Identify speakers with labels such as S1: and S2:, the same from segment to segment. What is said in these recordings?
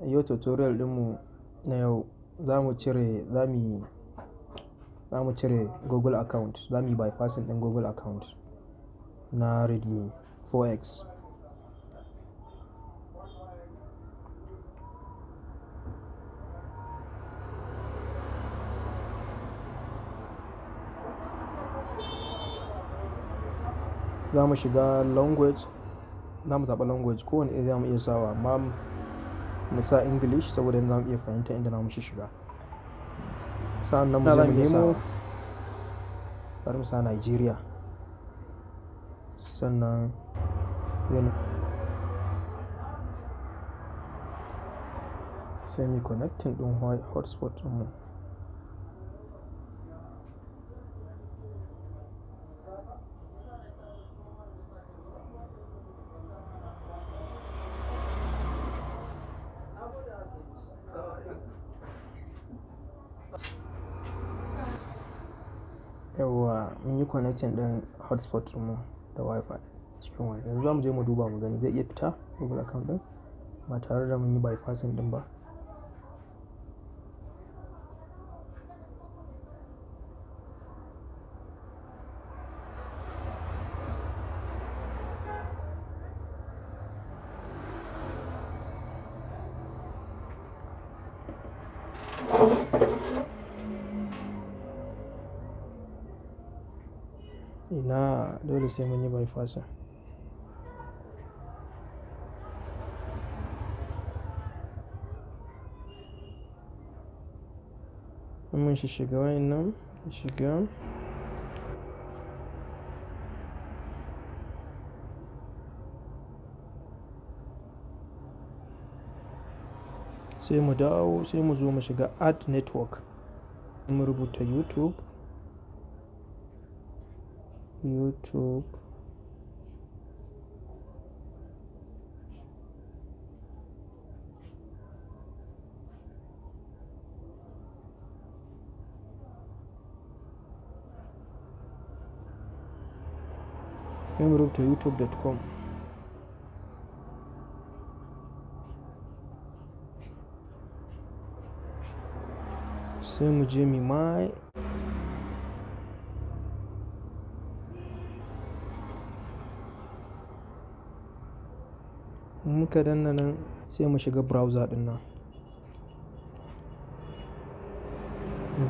S1: Yau tutorial ɗinmu na yau za mu cire, za mu cire Google account, za mu yi bypassing ɗin Google account na Redmi 4X. Za mu shiga language, za mu zaɓa language kowane iri za mu iya sawa amma mu sa English saboda yanzu za mu iya fahimta inda za mu shiga. Sa'an nan mu je mu nemo, bari mu sa Nigeria. Sannan sai mu connecting ɗin hotspot ɗinmu. Yauwa mun yi connecting ɗin hotspot ɗinmu da Wi-Fi cikin waya. Yanzu za mu je mu duba mu gani zai iya fita Google account ɗin ba tare da mun yi bypassing ɗin ba. Ina dole sai mun yi bypassing. Mun shiga wayan nan, shiga. Sai mu dawo, sai mu zo mu shiga add network. Mu rubuta YouTube. YouTube. Sai mu rubuta youtube.com. Sai mu je mu my muka danna nan sai mu shiga browser ɗin nan.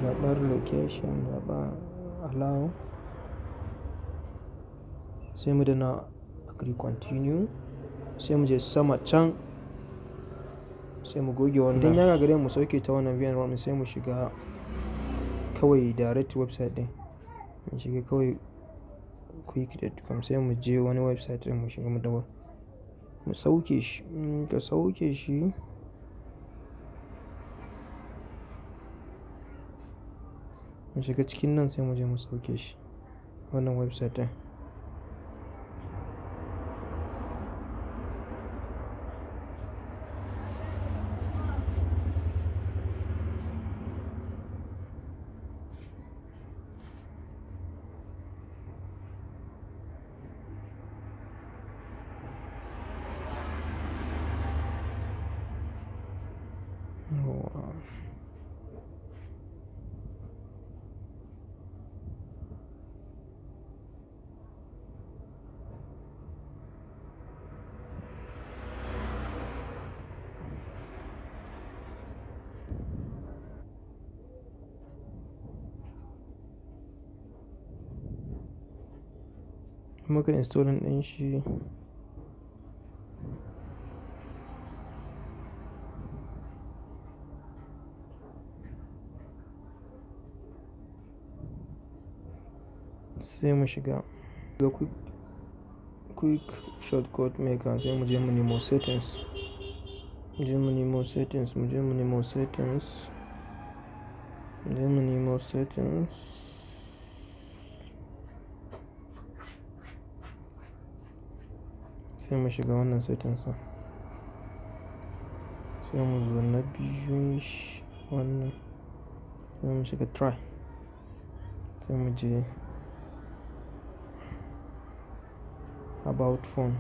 S1: Zaɓar location, zaɓa allow. Sai mu danna agree continue. Sai mu je sama can. Sai mu goge wannan. Idan ya gagare mu sauke ta wannan VNROM sai mu shiga kawai direct website ɗin. Mu shiga kawai quick.com sai mu je wani website ɗin mu shiga mu dawo. Mu sauke shi, ka sauke shi. Mu shiga cikin nan sai mu je mu sauke shi wannan website ɗin. Muka installing ɗin shi. Sai mu shiga quick shortcut maker sai mu je mu nemo settings. Mu je mu nemo settings, mu je mu nemo settings. Mu je mu nemo settings. Sai mu shiga wannan settings ɗin. Sai mu zo na biyun shi wannan. Sai mu shiga try. Sai mu je about phone.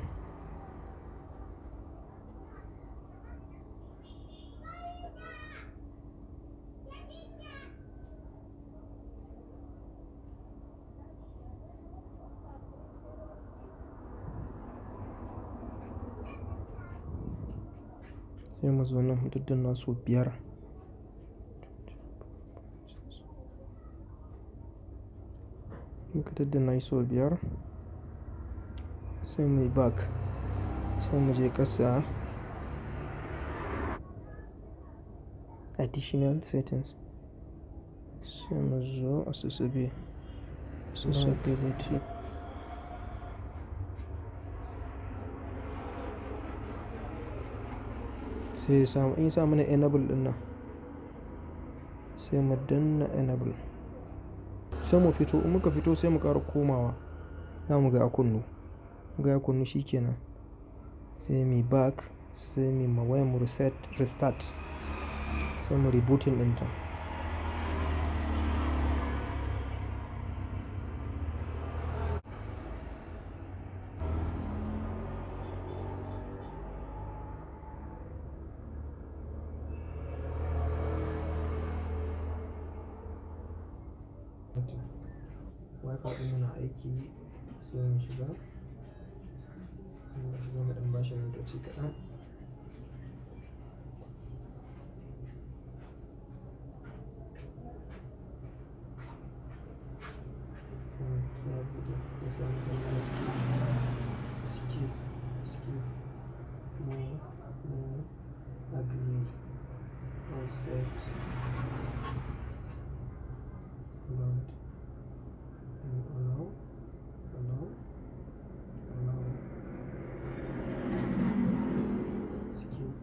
S1: Sai mu zo nan mu daddanna sau biyar. Muka daddanna shi sau biyar. Sai muyi back. Sai mu je ƙasa. Additional settings. Sai mu zo accessibility. Sai in ya sa mana enable ɗin nan. Sai mu danna enable. Sai mu fito, in muka fito sai mu ƙara komawa. Za mu ga ya kunnu. Mu ga ya kunnu shi kenan. Sai muyi back, sai muyi ma wayan mu reset, restart. Sai mu rebooting ɗinta. Wi-Fi ɗin muna aiki sai mu shiga. Mu shiga mu ɗan bashi mintoci kaɗan. Ya buɗe. Ya samu sannan skip, skip, skip. No, no, agree, accept, don't, and allow, allow, allow, skip.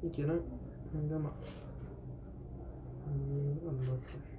S1: Shikenan, an gama. An yi unlocking.